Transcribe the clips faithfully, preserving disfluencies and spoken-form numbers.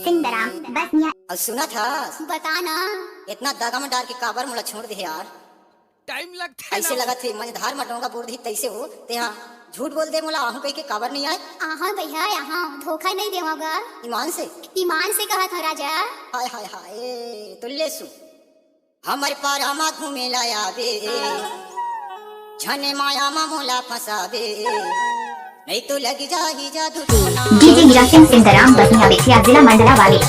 सिंदराम बसनिया। अब सुनत हस? बता ना। इतना दगा म डार के काबर मोला छोड़ दे यार? टाइम लगथे ऐसे ना। लगत हे मंझधार म डोंगा बूर दिही तैसे हो। तेहा झूठ बोल दे, मोला आहूं कहिके काबर नहीं आए? आहा भैया, आहा धोखा नहीं देवा गा। ईमान से? ईमान से कहत हंव राजा। हाय हाय हाय, तो ले सुन। हमर पारा म घूमे ला आबे, झने माया म मोला फंसाबे, नहीं तो लग जाही जादू टोना। डीजे हीरा सिंह सिंदराम बसनिया बेतिया जिला मंडला वाले।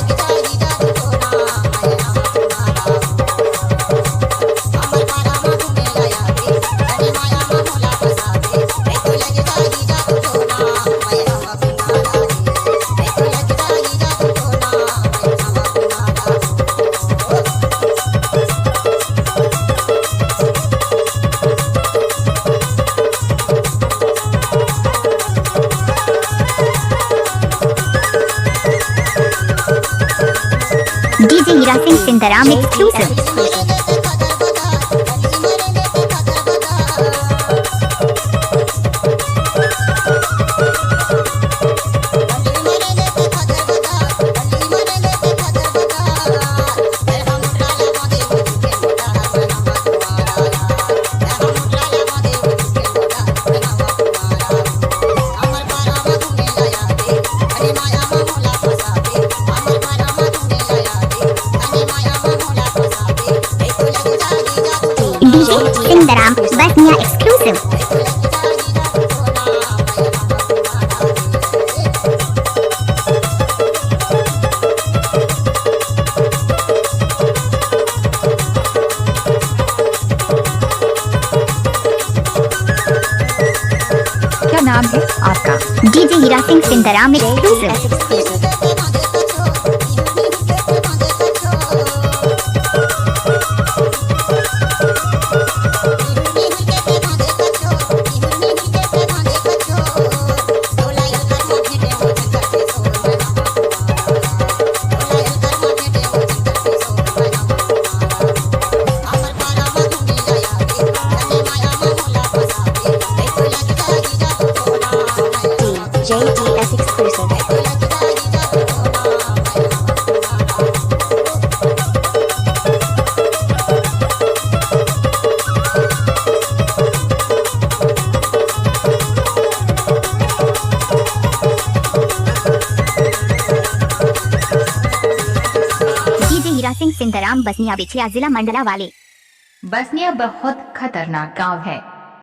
DJ Hira Singh Sindram exclusive. DJ Sindram Basaniya exclusive. क्या नाम है आपका? DJ Hira Singh Sindram exclusive. DJ Hira Singh Sindram Basaniya Bichhiya जिला मंडला वाले। बसनिया बहुत खतरनाक गांव है।